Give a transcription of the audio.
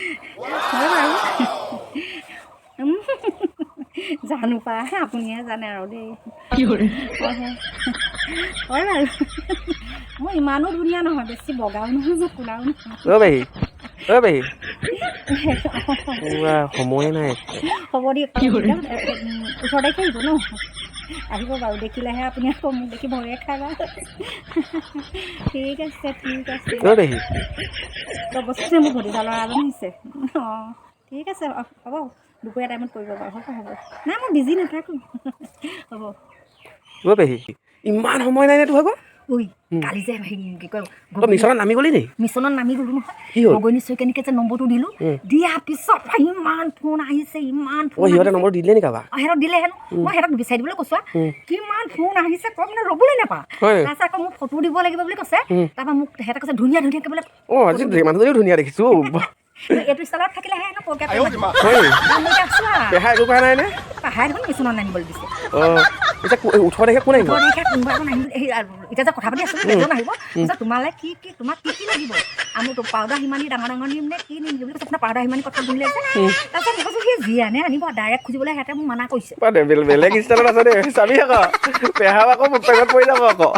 হয় বাৰু। জানো পাই, আপুনিহে জানে আৰু দেই। হয় হয় হয় বাৰু, মই ইমানো ধুনীয়া নহয়, বেছি বগাও নহয়, মই ক'লাও নহয়। অ' পেহী, অ' পেহী, পুৰা সময়ে নাই। হ'ব দিয়ক, 18 তাৰিখে আহিব ন? আহিব বাৰু, দেখিলেহে আপুনি আকৌ মোক দেখি ভয়ে খাবা। ঠিক আছে, ঠিক আছে। অ' পেহী। ৰ'বচোন, মোৰ ভতিজা ল'ৰা এজন আহিছে। অঁ, ঠিক আছে। অঁ, হ'ব, দুপৰীয়া টাইমত কৰিব বাৰু। হ'ব হ'ব, নাই, মই বিজি নাথাকোঁ, হ'ব। অ' পেহী, ইমান সময় নাই নে তোৰ ভাগৰ? ঐ, কালি যে হেৰি কি কয়? তই মিছনত নামি গ'লি নি? মিছনত নামি গ'লো নহয়। কি হ'ল? গগৈনী শইকীয়ানীকে যে নম্বৰটো দিলোঁ, দিয়াৰ পিছত ইমান ফোন আহিছে, ইমান ফোন। অ', সিহঁতে নম্বৰ দি দিলে নি কাৰোবাক? অঁ, সিহঁতক দিলে হেনো। মই সিহঁতক বিচাৰি দিবলৈ কৈছোঁ আৰু। কিমান ফোন আহিছে কম মানে, ৰ'বলৈ নাপাওঁ। হয়। তাৰপিছত আকৌ মোক ফটো দিব লাগিব বুলি কৈছে। তাৰপৰা মোক সিহঁতে কৈছে ধুনীয়া ধুনীয়াকৈ বোলে। অঁ, আজি মানুহজনীও ধুনীয়া দেখিছোঁ। এইটো ষ্টাইলত থাকিলেহে হেনো প্ৰগ্ৰেম। হয় নি? মই এতিয়া আছোঁ আৰু। পেহা একো কৰা নাই নে? পাহাই দেখোন মিছনত নামিবলৈ দিছে। অঁ, এতিয়া 18 তাৰিখে কোন আহিব? 18 তাৰিখে কোনোবা এজন আহিম বুলি। সেই আৰু এতিয়া যে কথা পাতি আছোঁ, এজন আহিব। কৈছে, তোমালে কি কি, তোমাক কি কি লাগিব? আমি তো পাউডাৰ সিমানি ডাঙৰ ডাঙৰ নিম নে কি নিম বুলি কৈছে। আপোনাৰ পাউডাৰ সিমানি কথা শুনিলে যে, তাৰপিছত মই কৈছোঁ, সি যি আনে আনিব, ডাইৰেক্ট খুজিবলৈ সিহঁতে মোক মানা কৰিছে। বা, বেলেগ ষ্টাইলত আছে দেই। চাবি আকৌ, পেহা আকৌ প্ৰেমত পৰি যাব আকৌ।